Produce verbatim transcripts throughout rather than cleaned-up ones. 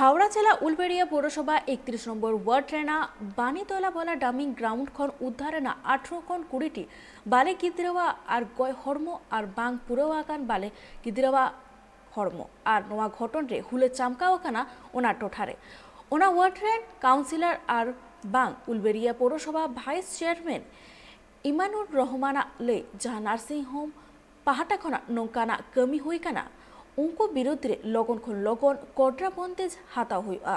ᱦᱟᱣᱲᱟ ᱡᱮᱞᱟ ᱩᱞᱵᱮᱲᱤᱭᱟ ᱯᱳᱣᱨᱚᱥᱚᱵᱷᱟ ᱮᱠᱛᱨᱤᱥ number word ᱨᱮᱱᱟᱜ ᱵᱟᱱᱤᱛᱚᱞᱟ ᱵᱟᱞᱟ ᱰᱟᱢᱤᱝ ᱜᱨᱟᱣᱩᱱᱰ ᱠᱷᱚᱱ ᱩᱫᱽᱫᱷᱟᱨ ᱮᱱᱟ ᱟᱴᱷᱨᱚ ᱠᱷᱚᱱ ᱠᱩᱲᱤ ᱴᱤ ᱵᱟᱞᱮ ᱜᱤᱫᱽᱨᱟᱹᱣᱟᱜ ᱟᱨ ᱜᱚᱡ ᱦᱚᱲᱢᱚ ᱟᱨ ᱵᱟᱝ ᱯᱩᱨᱟᱹᱣ ᱟᱠᱟᱱ ᱵᱟᱞᱮ ᱜᱤᱫᱽᱨᱟᱹᱣᱟᱜ ᱦᱚᱲᱢᱚ᱾ ᱟᱨ ᱱᱚᱣᱟ ᱜᱷᱚᱴᱚᱱ ᱨᱮ ᱦᱩᱞᱟᱹ ᱪᱟᱢᱠᱟᱣ ᱟᱠᱟᱱᱟ ᱚᱱᱟ ᱴᱚᱴᱷᱟ ᱨᱮ᱾ ᱚᱱᱟ ᱣᱟᱨᱰ ᱨᱮᱱ ᱠᱟᱣᱩᱱᱥᱤᱞᱚᱨ ᱟᱨ ᱵᱟᱝ ᱩᱞᱵᱮᱲᱤᱭᱟ ᱯᱳᱣᱨᱚᱥᱚᱵᱷᱟ ᱵᱷᱟᱭᱤᱥ ᱪᱮᱭᱟᱨᱢᱮᱱ ᱤᱢᱟᱱᱩᱨ ᱨᱚᱦᱢᱟᱱᱟᱜ ᱞᱟᱹᱭ, ᱡᱟᱦᱟᱸ ᱱᱟᱨᱥᱤᱝ ᱦᱳᱢ ᱯᱟᱦᱴᱟ ᱠᱷᱚᱱᱟᱜ ᱱᱚᱝᱠᱟᱱᱟᱜ ᱠᱟᱹᱢᱤ ᱦᱩᱭ ᱠᱟᱱᱟ, ᱩᱱᱠᱩ ᱵᱤᱨᱩᱫᱽ ᱨᱮ ᱞᱚᱜᱚᱱ ᱠᱷᱚᱱ ᱞᱚᱜᱚᱱ ᱠᱚᱰᱨᱟ ᱵᱚᱱᱫᱮᱡᱽ ᱦᱟᱛᱟᱣ ᱦᱩᱭᱩᱜᱼᱟ᱾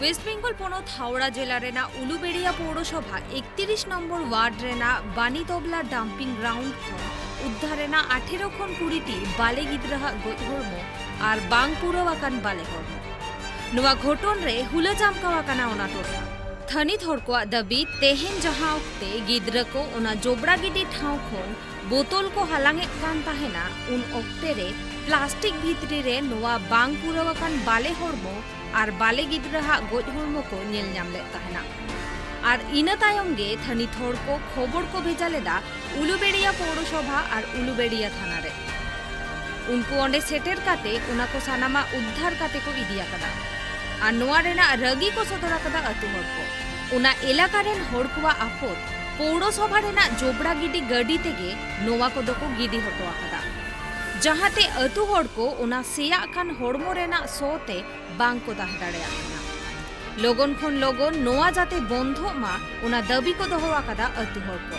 ᱳᱭᱮᱥᱴ ᱵᱮᱝᱜᱚᱞ ᱯᱚᱱᱚᱛ ᱦᱟᱣᱲᱟ ᱡᱮᱞᱟ ᱨᱮᱱᱟᱜ ᱩᱞᱩᱵᱮᱲᱤᱭᱟ ᱯᱳᱣᱨᱚᱥᱚᱵᱷᱟ ᱮᱠᱛᱤᱨᱤᱥ ᱱᱚᱢᱵᱚᱨ ᱣᱟᱨᱰ ᱨᱮᱱᱟᱜ ᱵᱟᱱᱤᱛᱚᱵᱞᱟ ᱰᱟᱢᱯᱤᱝ ᱜᱨᱟᱣᱩᱱᱰ ᱠᱷᱚᱱ ᱩᱫᱽᱫᱷᱟᱨ ᱮᱱᱟ ᱟᱴᱷᱮᱨᱚ ᱠᱷᱚᱱ ᱠᱩᱲᱤ ᱴᱤ ᱵᱟᱞᱮ ᱜᱤᱫᱽᱨᱟᱹᱣᱟᱜ ᱜᱚᱡ ᱦᱚᱲᱢᱚ ᱟᱨ ᱵᱟᱝ ᱯᱩᱨᱟᱹᱣ ᱟᱠᱟᱱ ᱵᱟᱞᱮ ᱦᱚᱲᱢᱚ᱾ ᱱᱚᱣᱟ ᱜᱷᱚᱴᱚᱱ ᱨᱮ ᱦᱩᱞᱟᱹ ᱪᱟᱢᱠᱟᱣ ᱟᱠᱟᱱᱟ ᱚᱱᱟ ᱴᱚᱴᱷᱟ᱾ ᱛᱷᱟᱹᱱᱤᱛ ᱦᱚᱲ ᱠᱚᱣᱟᱜ ᱫᱟᱹᱵᱤ, ᱛᱮᱦᱮᱧ ᱡᱟᱦᱟᱸ ᱚᱠᱛᱮ ᱜᱤᱫᱽᱨᱟᱹ ᱠᱚ ᱚᱱᱟ ᱡᱚᱵᱽᱲᱟ ᱜᱤᱰᱤ ᱴᱷᱟᱶ ᱠᱷᱚᱱ ᱵᱳᱛᱚᱞ ᱠᱚ ᱦᱟᱞᱟᱝ ᱮᱫ ᱠᱟᱱ ᱛᱟᱦᱮᱱᱟ, ᱩᱱ ᱚᱠᱛᱮ ᱨᱮ ᱯᱞᱟᱥᱴᱤᱠ ᱵᱷᱤᱛᱨᱤ ᱨᱮ ᱱᱚᱣᱟ ᱵᱟᱝ ᱯᱩᱨᱟᱹᱣ ᱟᱠᱟᱱ ᱵᱟᱞᱮ ᱦᱚᱲᱢᱚ ᱟᱨ ᱵᱟᱞᱮ ᱜᱤᱫᱽᱨᱟᱹᱣᱟᱜ ᱜᱚᱡ ᱦᱚᱲᱢᱚ ᱠᱚ ᱧᱮᱞ ᱧᱟᱢ ᱞᱮᱫ ᱛᱟᱦᱮᱱᱟ᱾ ᱟᱨ ᱤᱱᱟᱹ ᱛᱟᱭᱚᱢ ᱜᱮ ᱛᱷᱟᱹᱱᱤᱛ ᱦᱚᱲ ᱠᱚ ᱠᱷᱚᱵᱚᱨ ᱠᱚ ᱵᱷᱮᱡᱟ ᱞᱮᱫᱟ ᱩᱞᱩᱵᱮᱲᱤᱭᱟ ᱯᱳᱣᱨᱚᱥᱚᱵᱷᱟ ᱟᱨ ᱩᱞᱩᱵᱮᱲᱤᱭᱟ ᱛᱷᱟᱱᱟ ᱨᱮ᱾ ᱩᱱᱠᱩ ᱚᱸᱰᱮ ᱥᱮᱴᱮᱨ ᱠᱟᱛᱮ ᱚᱱᱟ ᱠᱚ ᱥᱟᱱᱟᱢᱟᱜ ᱩᱫᱽᱫᱷᱟᱨ ᱠᱟᱛᱮ ᱠᱚ ᱤᱫᱤ ᱟᱠᱟᱫᱟ᱾ ᱟᱨ ᱱᱚᱣᱟ ᱨᱮᱱᱟᱜ ᱨᱟᱹᱜᱤ ᱠᱚ ᱥᱚᱫᱚᱨ ᱟᱠᱟᱫᱟ ᱟᱹᱛᱩ ᱦᱚᱲ ᱠᱚ᱾ ᱚᱱᱟ ᱮᱞᱟᱠᱟ ᱨᱮᱱ ᱦᱚᱲ ᱠᱚᱣᱟᱜ ᱟᱯᱚᱛ, ᱯᱳᱣᱨᱚᱥᱚᱵᱷᱟ ᱨᱮᱱᱟᱜ ᱡᱚᱵᱽᱲᱟ ᱜᱤᱰᱤ ᱜᱟᱹᱰᱤ ᱛᱮᱜᱮ ᱱᱚᱣᱟ ᱠᱚᱫᱚ ᱠᱚ ᱜᱤᱰᱤ ᱦᱚᱴᱚ ᱟᱠᱟᱫᱟ, ᱡᱟᱦᱟᱸᱛᱮ ᱟᱹᱛᱩ ᱦᱚᱲ ᱠᱚ ᱚᱱᱟ ᱥᱮᱭᱟᱜ ᱠᱟᱱ ᱦᱚᱲᱢᱚ ᱨᱮᱱᱟᱜ ᱥᱚ ᱛᱮ ᱵᱟᱝ ᱠᱚ ᱛᱟᱦᱮᱸ ᱫᱟᱲᱮᱭᱟᱜ ᱠᱟᱱᱟ᱾ ᱞᱚᱜᱚᱱ ᱠᱷᱚᱱ ᱞᱚᱜᱚᱱ ᱱᱚᱣᱟ ᱡᱟᱛᱮ ᱵᱚᱱᱫᱷᱚᱜ ᱢᱟ, ᱚᱱᱟ ᱫᱟᱹᱵᱤ ᱠᱚ ᱫᱚᱦᱚ ᱟᱠᱟᱫᱟ ᱟᱹᱛᱩ ᱦᱚᱲ ᱠᱚ᱾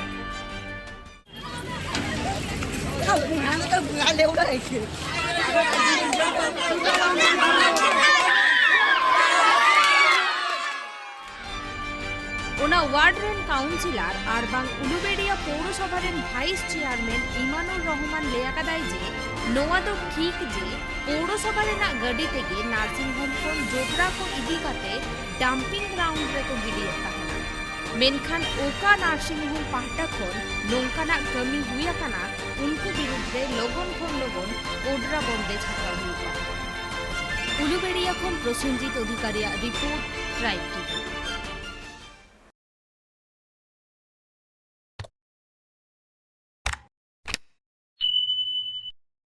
ᱚᱱᱟ ᱣᱟᱨᱰ ᱨᱮᱱ ᱠᱟᱣᱩᱱᱥᱤᱞᱚᱨ ᱟᱨ ᱵᱟᱝ ᱩᱞᱩᱵᱮᱲᱤᱭᱟ ᱯᱳᱣᱨᱚᱥᱚᱵᱷᱟ ᱨᱮᱱ ᱵᱷᱟᱭᱤᱥ ᱪᱮᱭᱟᱨᱢᱮᱱ ᱤᱢᱟᱱᱩᱨ ᱨᱚᱦᱢᱟᱱ ᱞᱟᱹᱭ ᱟᱠᱟᱫᱟᱭ ᱡᱮ, ᱱᱚᱣᱟ ᱫᱚ ᱴᱷᱤᱠ ᱡᱮ ᱯᱳᱣᱨᱚᱥᱚᱵᱷᱟ ᱨᱮᱱᱟᱜ ᱜᱟᱹᱰᱤ ᱛᱮᱜᱮ ᱱᱟᱨᱥᱤᱝ ᱦᱳᱢ ᱠᱷᱚᱱ ᱡᱚᱵᱽᱨᱟ ᱠᱚ ᱤᱫᱤ ᱠᱟᱛᱮ ᱰᱟᱢᱯᱤᱝ ᱜᱨᱟᱣᱩᱱᱰ ᱨᱮᱠᱚ ᱜᱤᱰᱤᱭᱮᱫ ᱛᱟᱦᱮᱱᱟ, ᱢᱮᱱᱠᱷᱟᱱ ᱚᱠᱟ ᱱᱟᱨᱥᱤᱝ ᱦᱳᱢ ᱯᱟᱦᱴᱟ ᱠᱷᱚᱱ ᱱᱚᱝᱠᱟᱱᱟᱜ ᱠᱟᱹᱢᱤ ᱦᱩᱭ ᱟᱠᱟᱱᱟ, ᱩᱱᱠᱩ ᱵᱤᱨᱩᱫᱽ ᱨᱮ ᱞᱚᱜᱚᱱ ᱠᱷᱚᱱ ᱞᱚᱜᱚᱱ ᱠᱚᱰᱨᱟ ᱵᱚᱱᱫᱮᱡᱽ ᱦᱟᱛᱟᱣ ᱦᱩᱭᱩᱜᱼᱟ᱾ ᱩᱞᱩᱵᱮᱲᱤᱭᱟ ᱠᱷᱚᱱ ᱯᱨᱚᱥᱮᱱᱡᱤᱛ ᱚᱫᱷᱤᱠᱟᱨᱤᱭᱟᱜ ᱨᱤᱯᱳᱨᱴ, ᱴᱨᱟᱭᱤᱵᱽ ᱴᱤᱵᱷᱤ᱾